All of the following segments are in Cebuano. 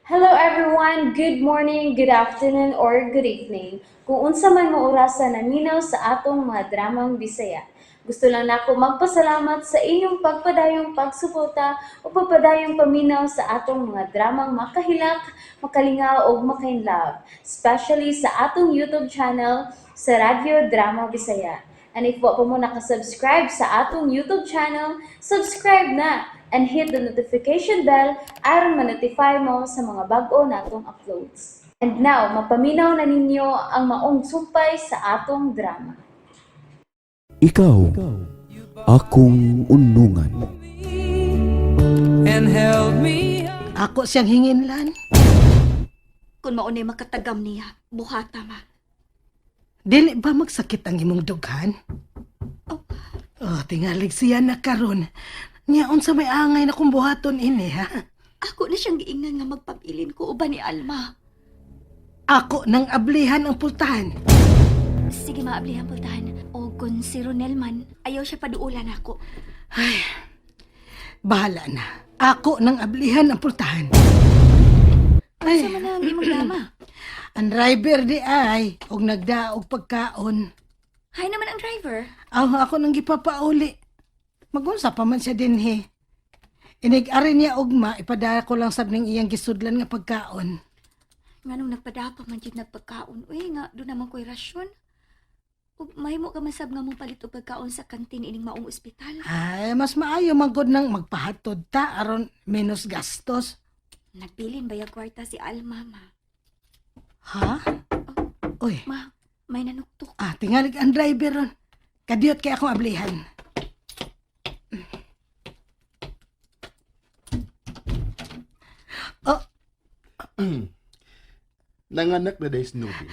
Hello everyone! Good morning, good afternoon, or good evening. Kung unsa man mo orasa naminaw sa atong mga dramang Bisaya. Gusto lang nako magpasalamat sa inyong pagpadayong pagsuporta o pagpadayong paminaw sa atong mga dramang makahilak, makalingaw ug makainlove, especially sa atong YouTube channel sa Radyo Drama Bisaya. And if wa pa mo nakasubscribe sa atong YouTube channel, subscribe na and hit the notification bell aron ma-notify mo sa mga bag-o natong uploads. And now, mapaminaw na ninyo ang maong sumpay sa atong drama. Ikaw, akong unungan. And held me. Ako siyang hinginlan. Kung maunay makatagam niya, buhata, ma. Dili ba magsakit ang imong dughan? Oh. Oh, tingalig siya na karon. Nya unsa may angay na kung buhaton ini, ha? Ako na siyang giingnan nga magpabilin ko uban ni Alma. Ako nang ablihan ang pultahan. Sige, maablihan pultahan. O kung si Ronel man, ayaw siya paduulan ako. Bahala na. Ako nang ablihan ang pultahan. Ay, Sa man ang imong dama? Ang driver di ay og nagdaog pagkaon. Hay naman ang driver. Aw, ako nang gipapauli. Magunsa pa man siya dinhi. Inig-ari niya ugma, ipadala ko lang sab ning iyang gisudlan nga pagkaon. Nganong nagpadapa man jud nagpagkaon. Uy, nga, doon naman ko'y rasyon. Ug mahimo ka man sab nga mong palit og pagkaon sa kantin ining maong ospital. Ay, mas maayo magod nang magpahatod ta aron menos gastos. Nagbilin ba yung kwarta si Alma, ma? Ha? Uy, Ma, may nanuktok. Ah, tingalig ang driver ron. Kadiyot kay akong ablihan. Oh, Nanganak na dahil Snoopy.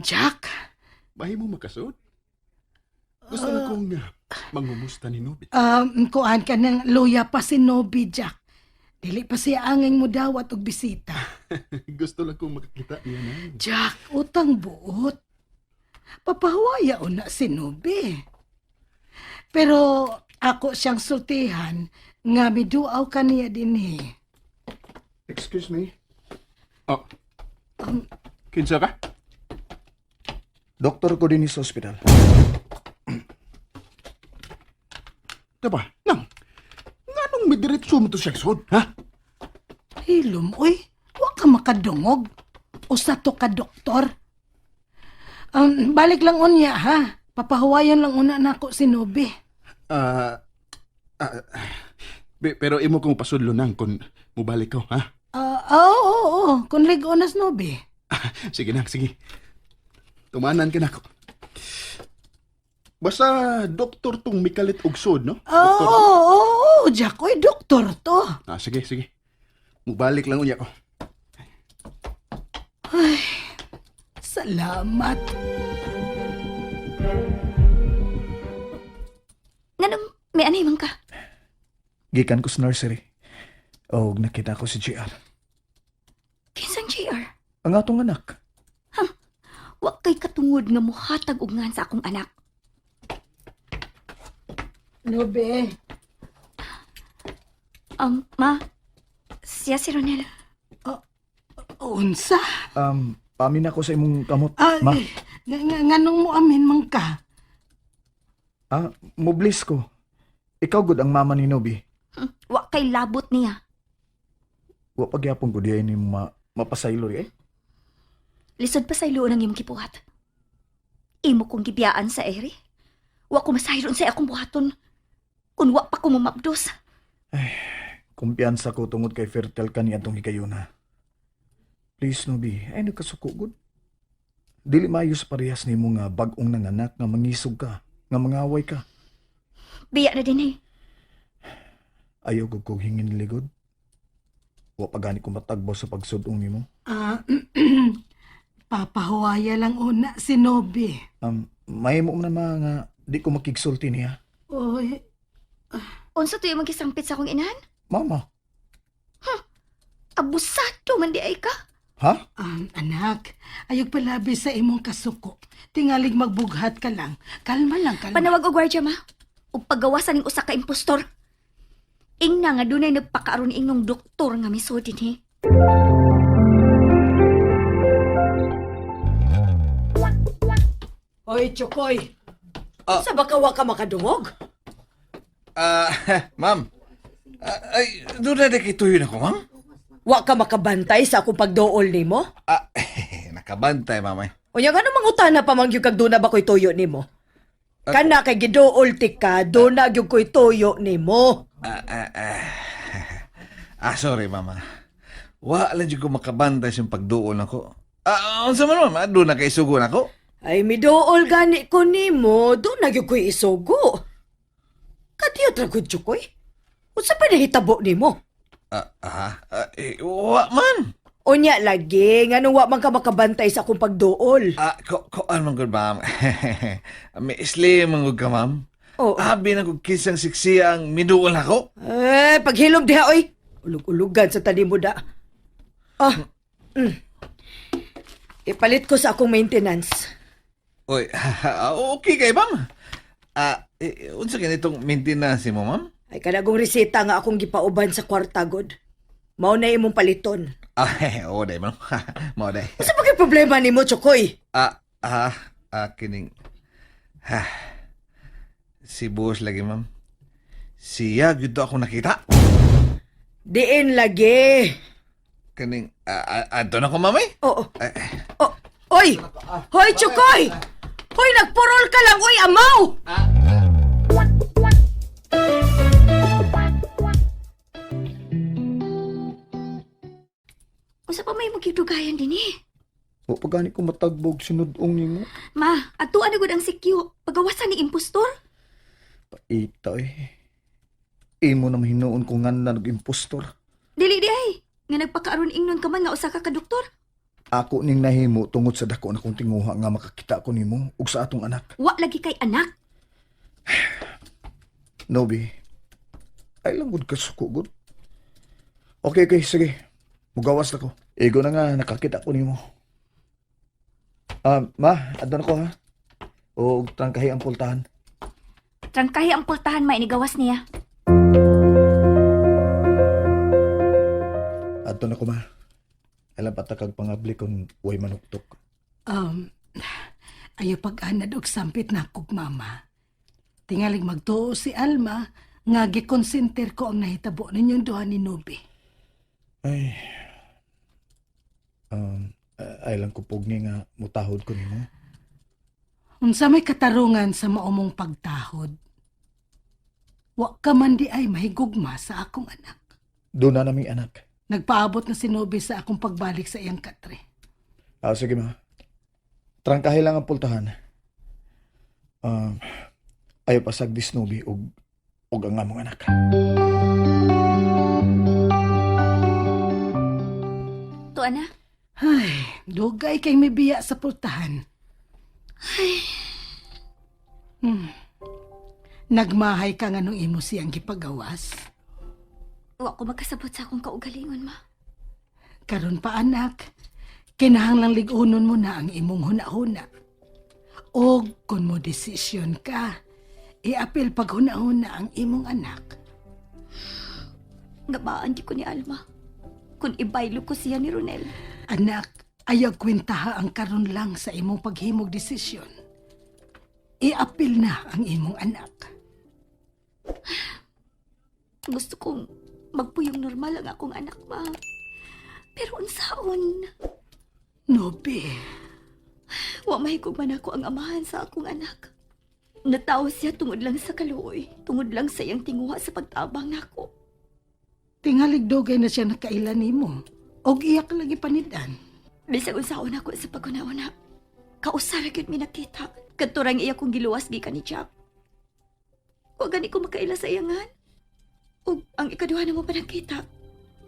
Jack. Bahi mo makasod? Gusto na kong mangumusta ni Nubi. Kuan ka ng luya pa si Nobi, Jack. Dili pa siya angay mo dawat og bisita. Gusto lang kong makakita niya na. Jack, utang buot. Papahuwaya o na si Nobi. Pero ako siyang sultihan nga miduaw ka niya dinhi. Excuse me? Oh. Kinsa ka? Doktor ko din sa ospital. Diba? Nang, nganong midiretso mo to siya sod, ha? Hilom, uy. Wa ka makadungog. Usa to ka doktor. Balik lang unya, ha? Papahuwayan lang una nako si Nobi. Ah, ah, pero imo kong pasudlo nang kung mubalik ko, ha? Ah, oo, oo, oo. Kung ligo na si Nobi. Sige nang, sige. Tumanan ka nako. Basta doktor tong mikalit og sod, no? Oo, Doktor. oo, oo, Jack. Uy, doktor to. Ah, sige, sige. Mubalik lang unya ko. Salamat. Nganong may anay man ka? Gikan ko sa nursery. Og nakita ko si JR. Kinsang JR? Ang atong anak. Wa kay katungod nga muhatag og ngan sa akong anak. Nobi. Ma, siya si Ronel. Unsa? Pamin ako sa imong kamot, Ah, ma. eh, nganong mo amin man ka? Ah, mublis ko. Ikaw gud ang mama ni Nobi. Wa kay labot niya. Wa pagyapon ko diay ni ma mapasaylo eh. Lisod pa sa iluon ang imong gibuhat. Imo kong gibiyaan sa ere. Wa ko masayron sa akong buhaton. Kun wa pa ko mamabdos. Kumpiyansa ko tungod kay fertile ka ni atong higayuna. Please, Nobi, ay nagkasuko gud. Dili maayo sa parehas nimo nga bag-ong nanganak nga mangisog ka, nga mangaway ka. Biya na din eh. Ayaw ko kong hingin ligod. Wa pa gani ko matagbaw sa pagsudong nimo. Ah, papahuwaya lang una si Nobi. Mahimo man na nga di ko makigsulti niya. Uy, Unsa tuyo magisampit sa akong inahan? Mama, Abusado man di ay ka. ha? Anak, ayog palabi sa imong kasuko. Tingalig magbughat ka lang. Kalma lang, kalma. Panawag og gwardiya, ma. Ug pagawasan ning usa ka impostor. Ingna nga dunay nagpakaaron ingong doktor nga misod dinhi. Hoy, Chokoy. Sa baka wa ka makadungog? Ah, ma'am. Ah, ay, doon na kay tuyo na ko, ma'am. Wa ka makabantay sa akong pagduol nimo? Ah, nakabantay, ma'am. Eh. Unya nga mangutana pa man gyud kag duna ba ko'y tuyo nimo? Kana kay giduol ti ka, duna gyud ko'y tuyo nimo. Ah, ah, ah. Ah, sorry, mama. Wa lang jud ko makabantay sa pagduol nako. Ah, unsa man, ma'am? Ah, doon na kay sugo nako. Ay miduol gani ko nimo, duna gyud ko'y isugo. Kadiyot ra gud Chokoy. Unsa pa nahitabo nimo? Ah, ah, ah, eh, wa man. Unya lagi, nganong wa man ka makabantay sa akong pagduol. Ah, ko koan man gud, ma'am. May isli man gud ka, ma'am. Oh. Abi na gud kisang siksi ang miduol nako. Eh, paghilom diha oy. Ulug-ulugan sa tani mo da. Ah. Ipalit ko sa akong maintenance. Oy, okay kay ma'am. Ah, eh, unsa ganitong maintenance mo, ma'am? Ay kanagong reseta nga akong gipauban sa kwarta god. Mao na imong paliton. Ah, oo day, ma'am. Mao day. Unsa pa kay problema nimo, Chokoy? Ah, ah, ah, kining. Ha. Si boss lagi, ma'am. Siya gyud to ako nakita. Diin lagi. Kaning ah, ah, adto na ko, ma'am. Eh. Oo. Eh, Oh, oy! Hoy, Chokoy! Hoy, nagpurol ka lang, oy, amaw! Unsa pa may magidugayan dinhi? Wa pa gani ko matagbog sinudong nimo. Ma, adtuan na gud ang sikyo. Pagawasan ni impostor. Paita eh. Imo na mahinuon ko nga na nag-impostor. Dili di ay. Nga nagpakaaron ingnon ka man nga usa ka ka doktor. Ako ning nahimo tungod sa dako na kong tinguha nga makakita ko nimo ug sa atong anak. Wa lagi kay anak. Nobi, ay lang gud ka suko gud. Okay, okay, sige. Mugawas na ko. Igo na nga, nakakita ko nimo. Ah, ma, adto na ko ha. O trangkahi ang pultahan. Trangkahi ang pultahan ma inigawas niya. Adto na ko ma. Alam pa ta kag pangabli kung way manuktok. Um, ayaw pag-anad og sampit na kog mama. Tingalig magtuo si Alma nga gikonsenter ko ang nahitabo ninyong duha ni Nobi. Ay. Ay lang kupog ni nga mutahod ko nimo. Unsa may katarungan sa maumong pagtahod. Wa ka man di ay mahigugma sa akong anak. Doon na naming anak. Nagpaabot na si Nobi sa akong pagbalik sa iyang katre. Ah, sige ma. Trangkahi lang ang pultahan. Um, ayaw pasag disnubi og og ang among anak. Tuan na. Ay, dugay kay mibiya sa pultahan. Ay. Nagmahay ka nga nung imo siyang gipagawas. Wa ko makasabot sa akong kaugalingon ma. Karon pa anak, kinahanglang lig-unon mo na ang imong hunahuna. O kung mo desisyon ka, iapil pag hunahuna ang imong anak. Gabaan di ko ni Alma. Kun ibaylo ko siya ni Ronel. Anak, ayaw kwentaha ang karon lang sa imong paghimog desisyon. Iapil na ang imong anak. Gusto kong magpuyong normal ang akong anak ma. Pero unsaon? Nobi, Wa mahigugma man ako ang amahan sa akong anak. Natawo siya tungod lang sa kaluoy, tungod lang sa iyang tinguha sa pagtabang nako. tingalig dugay na siya nakailan nimo. Og iyak lagi panidan. Bisag unsaon ako sa paguna-una. Kausara gyud mi nakita. Kadturang iya kong giluwas gikan ni Jack. Wa gani ko makaila sa iyangan. Ug ang ikaduha na mo pa nakita.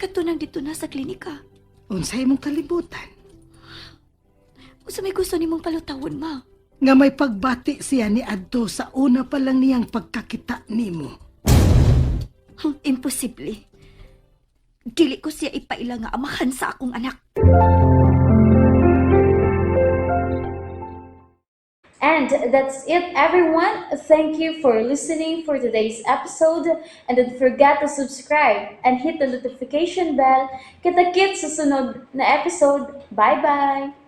Kadto nang dito na sa klinika. Unsay imong kalibutan? Unsa may gusto nimong palutawon ma? Nga may pagbati siya ni Adto sa una pa lang niyang pagkakita nimo. Imposible. Dili ko siya ipaila nga amahan sa akong anak. And that's it, everyone. Thank you for listening for today's episode. And don't forget to subscribe and hit the notification bell. Kita-kits sa sunod na episode. Bye-bye!